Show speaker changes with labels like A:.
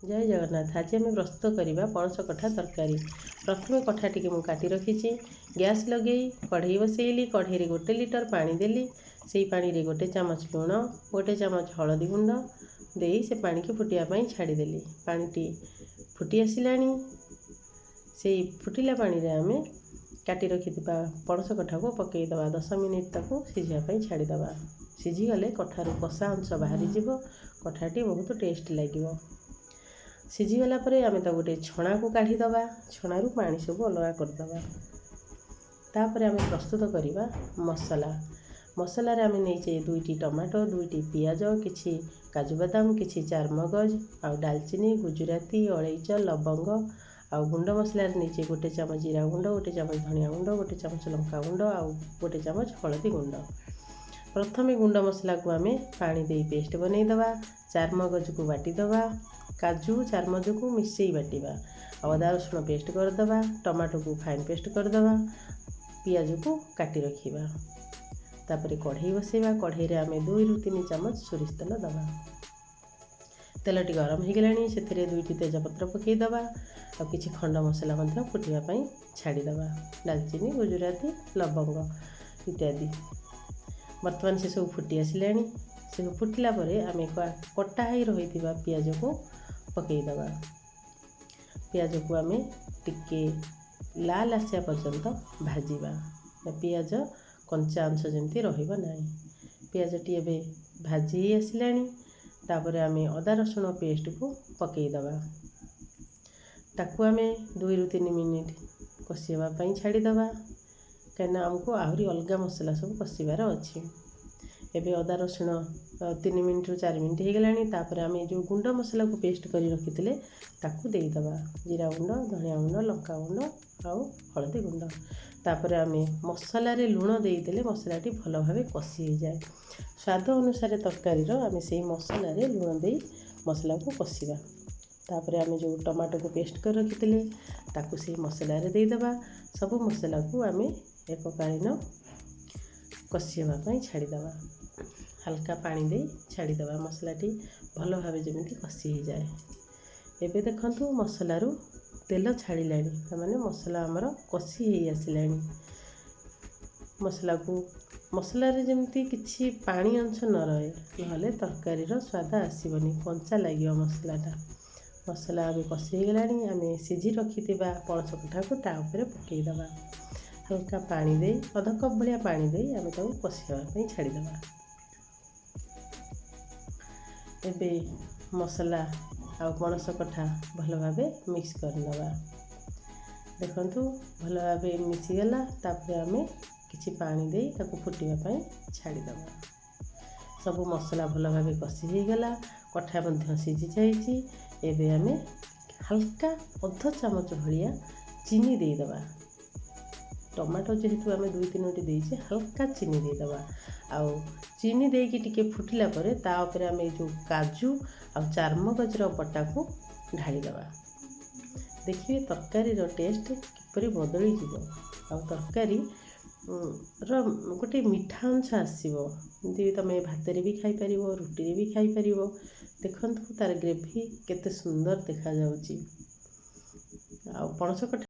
A: ଜୟ ଜଗନ୍ନାଥ। ଆଜି ଆମେ ପ୍ରସ୍ତୁତ କରିବା ପଣସ କଠା ତରକାରୀ। ପ୍ରଥମେ କଠାଟିକି ମୁଁ କାଟି ରଖିଛି। ଗ୍ୟାସ୍ ଲଗେଇ କଢ଼େଇ ବସେଇଲି। କଢ଼େଇରେ 1 ଲିଟର ପାଣି ଦେଲି। ସେଇ ପାଣିରେ 1 ଚାମଚ ଲୁଣ, 1 ଚାମଚ ହଳଦୀ ଗୁଣ୍ଡ ଦେଇ ସେ ପାଣିକି ଫୁଟିବା ପାଇଁ ଛାଡ଼ିଦେଲି। ପାଣିଟି ଫୁଟି ଆସିଲାଣି। ସେଇ ଫୁଟିଲା ପାଣିରେ ଆମେ କାଟି ରଖିଥିବା ପଣସ କଠାକୁ ପକାଇଦେବା। 10 ମିନିଟ୍ ତାକୁ ସିଝିବା ପାଇଁ ଛାଡ଼ିଦେବା। ସିଝିଗଲେ କଠାରୁ କଷା ଅଂଶ ବାହାରିଯିବ, କଠାଟି ବହୁତ ଟେଷ୍ଟ ଲାଗିବ। ସିଝିଗଲା ପରେ ଆମେ ତାକୁ ଗୋଟେ ଛଣାକୁ କାଢ଼ିଦେବା। ଛଣାରୁ ପାଣି ସବୁ ଅଲଗା କରିଦେବା। ତାପରେ ଆମେ ପ୍ରସ୍ତୁତ କରିବା ମସଲା। ମସଲାରେ ଆମେ ନେଇଛେ 2ଟି ଟମାଟୋ, 2ଟି ପିଆଜ, କିଛି କାଜୁ ବାଦାମ, କିଛି ଚାରମଗଜ ଆଉ ଡାଲଚିନି, ଗୁଜୁରାତି, ଅଳେଇଚ, ଲବଙ୍ଗ। ଆଉ ଗୁଣ୍ଡ ମସଲାରେ ନେଇଛେ 1 ଚାମଚ ଜିରା ଗୁଣ୍ଡ, 1 ଚାମଚ ଧନିଆ ଗୁଣ୍ଡ, 1 ଚାମଚ ଲଙ୍କା ଗୁଣ୍ଡ ଆଉ 1 ଚାମଚ ହଳଦୀ ଗୁଣ୍ଡ। ପ୍ରଥମେ ଗୁଣ୍ଡ ମସଲାକୁ ଆମେ ପାଣି ଦେଇ ପେଷ୍ଟ ବନେଇଦେବା। ଚାରମଗଜକୁ ବାଟିଦେବା, କାଜୁ ଚାରମଗଜକୁ ମିଶାଇ ବାଟିବା ଆଉ ଅଦା ରସୁଣ ପେଷ୍ଟ କରିଦେବା। ଟମାଟୋକୁ ଫାଇନ୍ ପେଷ୍ଟ କରିଦେବା, ପିଆଜକୁ କାଟି ରଖିବା। ତାପରେ କଢ଼େଇ ବସେଇବା। କଢ଼େଇରେ ଆମେ 2ରୁ 3 ଚାମଚ ସୋରିଷ ତେଲ ଦେବା। ତେଲଟି ଗରମ ହେଇଗଲାଣି, ସେଥିରେ 2ଟି ତେଜପତ୍ର ପକାଇଦେବା ଆଉ କିଛି ଖଣ୍ଡ ମସଲା ମଧ୍ୟ ଫୁଟିବା ପାଇଁ ଛାଡ଼ିଦେବା, ଡାଲଚିନି, ଗୁଜୁରାତି, ଲବଙ୍ଗ ଇତ୍ୟାଦି। ବର୍ତ୍ତମାନ ସେସବୁ ଫୁଟି ଆସିଲାଣି। ସେ ଫୁଟିଲା ପରେ ଆମେ କଟା ହେଇ ରହିଥିବା ପିଆଜକୁ ପକାଇଦେବା। ପିଆଜକୁ ଆମେ ଟିକେ ଲାଲ ଆସିବା ପର୍ଯ୍ୟନ୍ତ ଭାଜିବା। ପିଆଜ କଞ୍ଚା ଅଂଶ ଯେମିତି ରହିବ ନାହିଁ। ପିଆଜଟି ଏବେ ଭାଜି ହେଇ ଆସିଲାଣି। ତାପରେ ଆମେ ଅଦା ରସୁଣ ପେଷ୍ଟକୁ ପକାଇଦେବା। ତାକୁ ଆମେ 2ରୁ 3 ମିନିଟ୍ କଷିବା ପାଇଁ ଛାଡ଼ିଦେବା, କାହିଁକିନା ଆମକୁ ଆହୁରି ଅଲଗା ମସଲା ସବୁ କଷିବାର ଅଛି। ଏବେ ଅଦା ରସୁଣ 3 ମିନିଟ୍ରୁ 4 ମିନିଟ୍ ହେଇଗଲାଣି। ତାପରେ ଆମେ ଯେଉଁ ଗୁଣ୍ଡ ମସଲାକୁ ପେଷ୍ଟ କରି ରଖିଥିଲେ ତାକୁ ଦେଇଦେବା, ଜିରା ଗୁଣ୍ଡ, ଧନିଆ ଗୁଣ୍ଡ, ଲଙ୍କା ଗୁଣ୍ଡ ଆଉ ହଳଦୀ ଗୁଣ୍ଡ। ତାପରେ ଆମେ ମସଲାରେ ଲୁଣ ଦେଇଦେଲେ ମସଲାଟି ଭଲ ଭାବେ କଷି ହେଇଯାଏ। ସ୍ୱାଦ ଅନୁସାରେ ତରକାରୀର ଆମେ ସେଇ ମସଲାରେ ଲୁଣ ଦେଇ ମସଲାକୁ କଷିବା। ତାପରେ ଆମେ ଯେଉଁ ଟମାଟୋକୁ ପେଷ୍ଟ କରି ରଖିଥିଲେ ତାକୁ ସେଇ ମସଲାରେ ଦେଇଦେବା। ସବୁ ମସଲାକୁ ଆମେ ଏକକାଳୀନ କଷି ହେବା ପାଇଁ ଛାଡ଼ିଦେବା। ହାଲକା ପାଣି ଦେଇ ଛାଡ଼ିଦେବା, ମସଲାଟି ଭଲ ଭାବେ ଯେମିତି କଷି ହେଇଯାଏ। ଏବେ ଦେଖନ୍ତୁ ମସଲାରୁ ତେଲ ଛାଡ଼ିଲାଣି, ତାମାନେ ମସଲା ଆମର କଷି ହେଇ ଆସିଲାଣି। ମସଲାରେ ଯେମିତି କିଛି ପାଣି ଅଂଶ ନ ରହେ, ନହେଲେ ତରକାରୀର ସ୍ୱାଦ ଆସିବନି, କଞ୍ଚା ଲାଗିବ ମସଲାଟା। ମସଲା ଏବେ କଷି ହେଇଗଲାଣି। ଆମେ ସିଝି ରଖିଥିବା ପଣସ କଠାକୁ ତା ଉପରେ ପକାଇଦେବା। ହାଲକା ପାଣି ଦେଇ, ଅଧ କପ୍ ଭଳିଆ ପାଣି ଦେଇ ଆମେ ତାକୁ କଷି ହେବା ପାଇଁ ଛାଡ଼ିଦେବା। ଏବେ ମସଲା ଆଉ ପଣସ କଠା ଭଲ ଭାବେ ମିକ୍ସ କରିନେବା। ଦେଖନ୍ତୁ ଭଲ ଭାବେ ମିଶିଗଲା। ତାପରେ ଆମେ କିଛି ପାଣି ଦେଇ ତାକୁ ଫୁଟିବା ପାଇଁ ଛାଡ଼ିଦେବା। ସବୁ ମସଲା ଭଲ ଭାବେ କଷି ହେଇଗଲା, କଠା ମଧ୍ୟ ସିଝି ଯାଇଛି। ଏବେ ଆମେ ହାଲକା ଅଧ ଚାମଚ ଭଳିଆ ଚିନି ଦେଇଦେବା। ଟମାଟୋ ଯେହେତୁ ଆମେ 2 3ଟି ଦେଇଛେ, ହାଲକା ଚିନି ଦେଇଦେବା। ଆଉ ଚିନି ଦେଇକି ଟିକେ ଫୁଟିଲା ପରେ ତା ଉପରେ ଆମେ ଯେଉଁ କାଜୁ ଆଉ ଚାରମଗଜର ବଟାକୁ ଢାଳିଦେବା। ଦେଖିବେ ତରକାରୀର ଟେଷ୍ଟ କିପରି ବଦଳିଯିବ ଆଉ ତରକାରୀ ର ଗୋଟେ ମିଠା ଅଂଶ ଆସିବ। ଏମିତି ତୁମେ ଭାତରେ ବି ଖାଇପାରିବ, ରୁଟିରେ ବି ଖାଇପାରିବ। ଦେଖନ୍ତୁ ତାର ଗ୍ରେଭି କେତେ ସୁନ୍ଦର ଦେଖାଯାଉଛି। ଆଉ ପଣସ କଠା